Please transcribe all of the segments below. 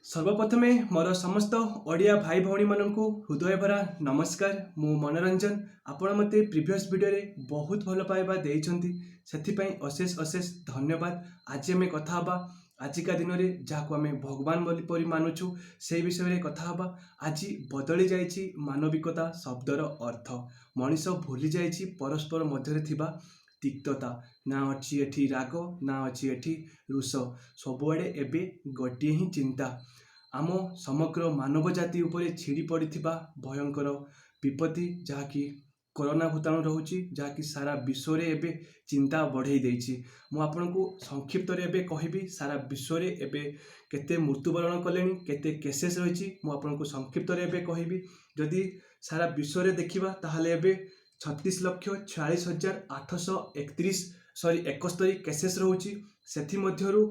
ସର୍ବପ୍ରଥମେ ମୋର ସମସ୍ତ ଓଡ଼ିଆ ଭାଇ ଭଉଣୀମାନଙ୍କୁ ହୃଦୟଭରା ନମସ୍କାର। ମୁଁ ମନୋରଞ୍ଜନ। ଆପଣ ମୋତେ ପ୍ରିଭିୟସ୍ ଭିଡ଼ିଓରେ ବହୁତ ଭଲ ପାଇବା ଦେଇଛନ୍ତି, ସେଥିପାଇଁ ଅଶେଷ ଅଶେଷ ଧନ୍ୟବାଦ। ଆଜି ଆମେ କଥା ହେବା ଆଜିକା ଦିନରେ ଯାହାକୁ ଆମେ ଭଗବାନ ବୋଲି ପରି ମାନୁଛୁ, ସେଇ ବିଷୟରେ କଥା ହେବା। ଆଜି ବଦଳି ଯାଇଛି ମାନବିକତା ଶବ୍ଦର ଅର୍ଥ। ମଣିଷ ଭୁଲି ଯାଇଛି ପରସ୍ପର ମଧ୍ୟରେ ଥିବା ତିକ୍ତତା। ନା ଅଛି ଏଠି ରାଗ, ନା ଅଛି ଏଠି ରୁଷ। ସବୁଆଡ଼େ ଏବେ ଗୋଟିଏ ହିଁ ଚିନ୍ତା, ଆମ ସମଗ୍ର ମାନବ ଜାତି ଉପରେ ଛିଡ଼ି ପଡ଼ିଥିବା ଭୟଙ୍କର ବିପତ୍ତି, ଯାହାକି କରୋନା ଭୂତାଣୁ ରହୁଛି, ଯାହାକି ସାରା ବିଶ୍ୱରେ ଏବେ ଚିନ୍ତା ବଢ଼େଇ ଦେଇଛି। ମୁଁ ଆପଣଙ୍କୁ ସଂକ୍ଷିପ୍ତରେ ଏବେ କହିବି, ସାରା ବିଶ୍ୱରେ ଏବେ କେତେ ମୃତ୍ୟୁବରଣ କଲେଣି, କେତେ କେସେସ୍ ରହିଛି, ମୁଁ ଆପଣଙ୍କୁ ସଂକ୍ଷିପ୍ତରେ ଏବେ କହିବି। ଯଦି ସାରା ବିଶ୍ୱରେ ଦେଖିବା, ତାହେଲେ ଏବେ 36,46,831, ସରି, 71 କେସେସ୍ ରହୁଛି। ସେଥିମଧ୍ୟରୁ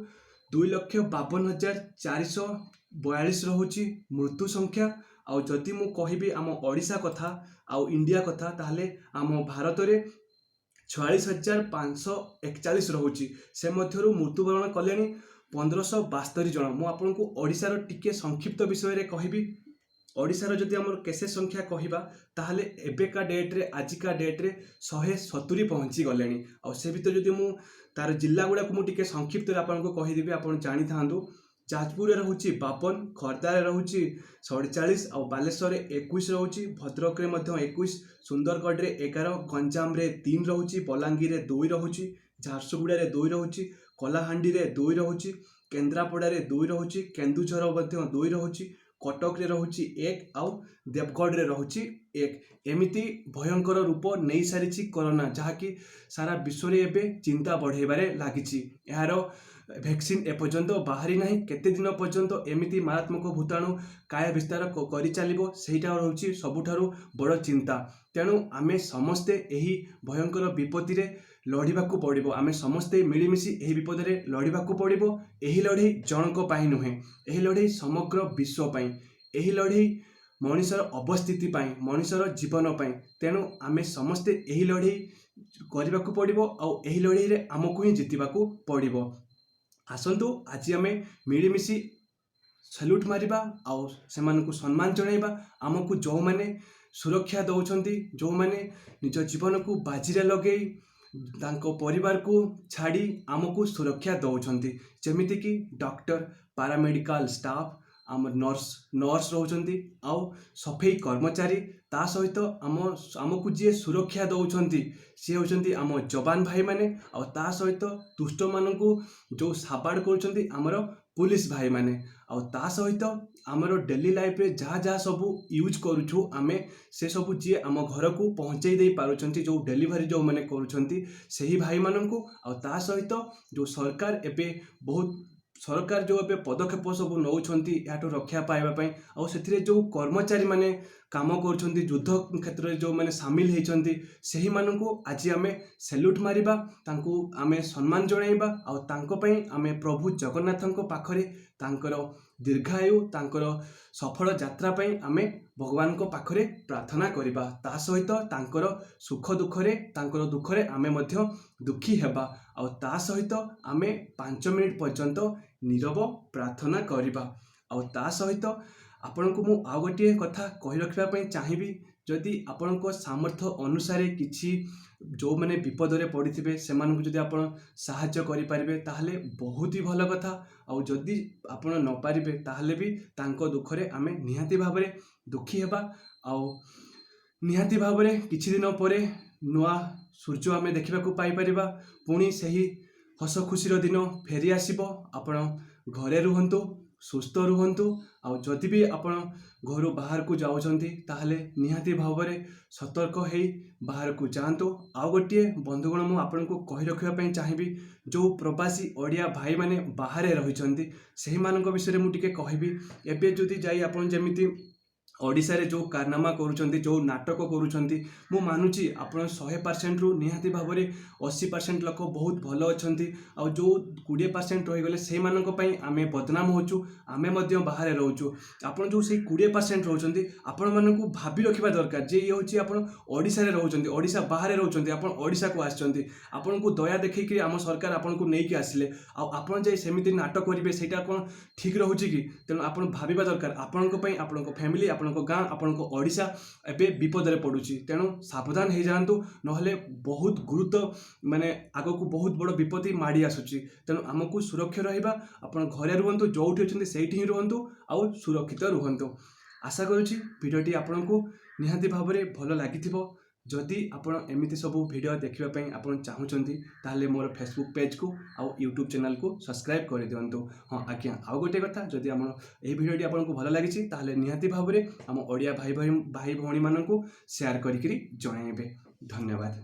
2,52,442 ରହୁଛି ମୃତ୍ୟୁ ସଂଖ୍ୟା। ଆଉ ଯଦି ମୁଁ କହିବି ଆମ ଓଡ଼ିଶା କଥା ଆଉ ଇଣ୍ଡିଆ କଥା, ତାହେଲେ ଆମ ଭାରତରେ 46,541 ରହୁଛି। ସେ ମଧ୍ୟରୁ ମୃତ୍ୟୁବରଣ କଲେଣି 1572 ଜଣ। ମୁଁ ଆପଣଙ୍କୁ ଓଡ଼ିଶାର ଟିକେ ସଂକ୍ଷିପ୍ତ ବିଷୟରେ କହିବି। ଓଡ଼ିଶାର ଯଦି ଆମର କେସେସ୍ ସଂଖ୍ୟା କହିବା, ତାହେଲେ ଏବେକା ଡେଟ୍ରେ, ଆଜିକା ଡେଟ୍ରେ 170 ପହଞ୍ଚି ଗଲେଣି। ଆଉ ସେ ଭିତରେ ଯଦି ମୁଁ ତାର ଜିଲ୍ଲା ଗୁଡ଼ାକୁ ମୁଁ ଟିକେ ସଂକ୍ଷିପ୍ତରେ ଆପଣଙ୍କୁ କହିଦେବି, ଆପଣ ଜାଣିଥାନ୍ତୁ। ଯାଜପୁରରେ ରହୁଛି 52, ଖୋର୍ଦ୍ଧାରେ ରହୁଛି 47, ଆଉ ବାଲେଶ୍ୱରରେ 21 ରହୁଛି। ଭଦ୍ରକରେ ମଧ୍ୟ 21, ସୁନ୍ଦରଗଡ଼ରେ 11, ଗଞ୍ଜାମରେ 3 ରହୁଛି, ବଲାଙ୍ଗୀରରେ 2 ରହୁଛି, ଝାରସୁଗୁଡ଼ାରେ 2 ରହୁଛି, କଳାହାଣ୍ଡିରେ 2 ରହୁଛି, କେନ୍ଦ୍ରାପଡ଼ାରେ 2 ରହୁଛି, କେନ୍ଦୁଝର ମଧ୍ୟ 2 ରହୁଛି, କଟକରେ ରହୁଛି 1 ଆଉ ଦେବଗଡ଼ରେ ରହୁଛି 1। ଏମିତି ଭୟଙ୍କର ରୂପ ନେଇସାରିଛି କରୋନା, ଯାହାକି ସାରା ବିଶ୍ୱରେ ଏବେ ଚିନ୍ତା ବଢ଼େଇବାରେ ଲାଗିଛି। ଏହାର ଭ୍ୟାକ୍ସିନ୍ ଏପର୍ଯ୍ୟନ୍ତ ବାହାରି ନାହିଁ। କେତେ ଦିନ ପର୍ଯ୍ୟନ୍ତ ଏମିତି ମାରାତ୍ମକ ଭୂତାଣୁ କାୟା ବିସ୍ତାର କରିଚାଲିବ, ସେଇଟା ରହୁଛି ସବୁଠାରୁ ବଡ଼ ଚିନ୍ତା। ତେଣୁ ଆମେ ସମସ୍ତେ ଏହି ଭୟଙ୍କର ବିପତ୍ତିରେ ଲଢ଼ିବାକୁ ପଡ଼ିବ। ଆମେ ସମସ୍ତେ ମିଳିମିଶି ଏହି ବିପଦରେ ଲଢ଼ିବାକୁ ପଡ଼ିବ। ଏହି ଲଢ଼େଇ ଜଣଙ୍କ ପାଇଁ ନୁହେଁ, ଏହି ଲଢ଼େଇ ସମଗ୍ର ବିଶ୍ୱ ପାଇଁ। ଏହି ଲଢ଼େଇ ମଣିଷର ଅବସ୍ଥିତି ପାଇଁ, ମଣିଷର ଜୀବନ ପାଇଁ। ତେଣୁ ଆମେ ସମସ୍ତେ ଏହି ଲଢ଼େଇ କରିବାକୁ ପଡ଼ିବ ଆଉ ଏହି ଲଢ଼େଇରେ ଆମକୁ ହିଁ ଜିତିବାକୁ ପଡ଼ିବ। ଆସନ୍ତୁ, ଆଜି ଆମେ ମିଳିମିଶି ସାଲ୍ୟୁଟ୍ ମାରିବା ଆଉ ସେମାନଙ୍କୁ ସମ୍ମାନ ଜଣାଇବା, ଆମକୁ ଯେଉଁମାନେ ସୁରକ୍ଷା ଦେଉଛନ୍ତି, ଯେଉଁମାନେ ନିଜ ଜୀବନକୁ ବାଜିରେ ଲଗେଇ, ତାଙ୍କ ପରିବାରକୁ ଛାଡ଼ି ଆମକୁ ସୁରକ୍ଷା ଦେଉଛନ୍ତି, ଯେମିତିକି ଡକ୍ଟର, ପାରାମେଡ଼ିକାଲ ଷ୍ଟାଫ୍, ଆମ ନର୍ସ ରହୁଛନ୍ତି ଆଉ ସଫେଇ କର୍ମଚାରୀ। ତା ସହିତ ଆମକୁ ଯିଏ ସୁରକ୍ଷା ଦେଉଛନ୍ତି, ସିଏ ହେଉଛନ୍ତି ଆମ ଯବାନ ଭାଇମାନେ। ଆଉ ତା ସହିତ ଦୁଷ୍ଟମାନଙ୍କୁ ଯେଉଁ ସାବାଡ଼ କରୁଛନ୍ତି, ଆମର ପୋଲିସ ଭାଇମାନେ। ଆଉ ତା ସହିତ ଆମର ଡେଲି ଲାଇଫରେ ଯାହା ଯାହା ସବୁ ୟୁଜ୍ କରୁଛୁ ଆମେ, ସେସବୁ ଯିଏ ଆମ ଘରକୁ ପହଞ୍ଚେଇ ଦେଇ ପାରୁଛନ୍ତି, ଯେଉଁ ଡେଲିଭରି ଯେଉଁମାନେ କରୁଛନ୍ତି, ସେହି ଭାଇମାନଙ୍କୁ। ଆଉ ତା ସହିତ ଯେଉଁ ସରକାର ଏବେ ବହୁତ ସରକାର ଯେଉଁ ଏବେ ପଦକ୍ଷେପ ସବୁ ନେଉଛନ୍ତି ଏହାଠୁ ରକ୍ଷା ପାଇବା ପାଇଁ, ଆଉ ସେଥିରେ ଯେଉଁ କର୍ମଚାରୀମାନେ କାମ କରୁଛନ୍ତି, ଯୁଦ୍ଧ କ୍ଷେତ୍ରରେ ଯେଉଁମାନେ ସାମିଲ ହେଇଛନ୍ତି, ସେହିମାନଙ୍କୁ ଆଜି ଆମେ ସେଲ୍ୟୁଟ୍ ମାରିବା, ତାଙ୍କୁ ଆମେ ସମ୍ମାନ ଜଣାଇବା। ଆଉ ତାଙ୍କ ପାଇଁ ଆମେ ପ୍ରଭୁ ଜଗନ୍ନାଥଙ୍କ ପାଖରେ ତାଙ୍କର ଦୀର୍ଘାୟୁ, ତାଙ୍କର ସଫଳ ଯାତ୍ରା ପାଇଁ ଆମେ ଭଗବାନଙ୍କ ପାଖରେ ପ୍ରାର୍ଥନା କରିବା। ତା ସହିତ ତାଙ୍କର ସୁଖ ଦୁଃଖରେ, ତାଙ୍କର ଦୁଃଖରେ ଆମେ ମଧ୍ୟ ଦୁଃଖୀ ହେବା। ଆଉ ତା ସହିତ ଆମେ 5 ମିନିଟ୍ ପର୍ଯ୍ୟନ୍ତ ନୀରବ ପ୍ରାର୍ଥନା କରିବା। ଆଉ ତା ସହିତ ଆପଣଙ୍କୁ ମୁଁ ଆଉ ଗୋଟିଏ କଥା କହି ରଖିବା ପାଇଁ ଚାହିଁବି, ଯଦି ଆପଣଙ୍କ ସାମର୍ଥ୍ୟ ଅନୁସାରେ କିଛି ଯେଉଁମାନେ ବିପଦରେ ପଡ଼ିଥିବେ, ସେମାନଙ୍କୁ ଯଦି ଆପଣ ସାହାଯ୍ୟ କରିପାରିବେ, ତାହେଲେ ବହୁତ ହି ଭଲ କଥା। ଆଉ ଯଦି ଆପଣ ନ ପାରିବେ, ତାହେଲେ ବି ତାଙ୍କ ଦୁଃଖରେ ଆମେ ନିହାତି ଭାବରେ ଦୁଃଖୀ ହେବା। ଆଉ ନିହାତି ଭାବରେ କିଛି ଦିନ ପରେ ନୂଆ ସୂର୍ଯ୍ୟ ଆମେ ଦେଖିବାକୁ ପାଇପାରିବା। ପୁଣି ସେହି ହସ ଖୁସିର ଦିନ ଫେରି ଆସିବ। ଆପଣ ଘରେ ରୁହନ୍ତୁ, ସୁସ୍ଥ ରୁହନ୍ତୁ। ଆଉ ଯଦି ବି ଆପଣ ଘରୁ ବାହାରକୁ ଯାଉଛନ୍ତି, ତାହେଲେ ନିହାତି ଭାବରେ ସତର୍କ ହେଇ ବାହାରକୁ ଯାଆନ୍ତୁ। ଆଉ ଗୋଟିଏ ବନ୍ଧୁଗଣ, ମୁଁ ଆପଣଙ୍କୁ କହି ରଖିବା ପାଇଁ ଚାହିଁବି, ଯେଉଁ ପ୍ରବାସୀ ଓଡ଼ିଆ ଭାଇମାନେ ବାହାରେ ରହିଛନ୍ତି, ସେହିମାନଙ୍କ ବିଷୟରେ ମୁଁ ଟିକେ କହିବି। ଏବେ ଯଦି ଯାଇ ଆପଣ ଯେମିତି ଓଡ଼ିଶାରେ ଯେଉଁ କାରନାମା କରୁଛନ୍ତି, ଯେଉଁ ନାଟକ କରୁଛନ୍ତି, ମୁଁ ମାନୁଛି ଆପଣ 100%ରୁ ନିହାତି ଭାବରେ 80% ଲୋକ ବହୁତ ଭଲ ଅଛନ୍ତି। ଆଉ ଯେଉଁ 20% ରହିଗଲେ, ସେଇମାନଙ୍କ ପାଇଁ ଆମେ ବଦନାମ ହେଉଛୁ, ଆମେ ମଧ୍ୟ ବାହାରେ ରହୁଛୁ। ଆପଣ ଯେଉଁ ସେଇ 20% ରହୁଛନ୍ତି, ଆପଣମାନଙ୍କୁ ଭାବି ରଖିବା ଦରକାର ଯେ ଇଏ ହେଉଛି ଆପଣ ଓଡ଼ିଶାରେ ରହୁଛନ୍ତି, ଓଡ଼ିଶା ବାହାରେ ରହୁଛନ୍ତି, ଆପଣ ଓଡ଼ିଶାକୁ ଆସିଛନ୍ତି। ଆପଣଙ୍କୁ ଦୟା ଦେଖେଇକି ଆମ ସରକାର ଆପଣଙ୍କୁ ନେଇକି ଆସିଲେ, ଆଉ ଆପଣ ଯାଇ ସେମିତି ନାଟକ କରିବେ, ସେଇଟା କ'ଣ ଠିକ୍ ରହୁଛି କି? ତେଣୁ ଆପଣ ଭାବିବା ଦରକାର, ଆପଣଙ୍କ ପାଇଁ ଆପଣଙ୍କ ଫ୍ୟାମିଲି, ଆପଣଙ୍କ ଗାଁ, ଆପଣଙ୍କ ଓଡ଼ିଶା ଏବେ ବିପଦରେ ପଡ଼ୁଛି। ତେଣୁ ସାବଧାନ ହେଇଯାଆନ୍ତୁ, ନହେଲେ ବହୁତ ଗୁରୁତ୍ୱ ମାନେ ଆଗକୁ ବହୁତ ବଡ଼ ବିପତ୍ତି ମାଡ଼ି ଆସୁଛି। ତେଣୁ ଆମକୁ ସୁରକ୍ଷା ରହିବା। ଆପଣ ଘରେ ରୁହନ୍ତୁ, ଯେଉଁଠି ଅଛନ୍ତି ସେଇଠି ହିଁ ରୁହନ୍ତୁ ଆଉ ସୁରକ୍ଷିତ ରୁହନ୍ତୁ। ଆଶା କରୁଛି ଭିଡ଼ିଓଟି ଆପଣଙ୍କୁ ନିହାତି ଭାବରେ ଭଲ ଲାଗିଥିବ। ଯଦି ଆପଣ ଏମିତି ସବୁ ଭିଡ଼ିଓ ଦେଖିବା ପାଇଁ ଆପଣ ଚାହୁଁଛନ୍ତି, ତାହେଲେ ମୋର ଫେସବୁକ୍ ପେଜ୍କୁ ଆଉ ୟୁଟ୍ୟୁବ୍ ଚ୍ୟାନେଲ୍କୁ ସବସ୍କ୍ରାଇବ୍ କରିଦିଅନ୍ତୁ। ହଁ ଆଜ୍ଞା, ଆଉ ଗୋଟିଏ କଥା, ଯଦି ଆମର ଏହି ଭିଡ଼ିଓଟି ଆପଣଙ୍କୁ ଭଲ ଲାଗିଛି, ତାହେଲେ ନିହାତି ଭାବରେ ଆମ ଓଡ଼ିଆ ଭାଇ ଭାଇ ଭାଇ ଭଉଣୀମାନଙ୍କୁ ସେୟାର କରିକିରି ଜଣାଇବେ। ଧନ୍ୟବାଦ।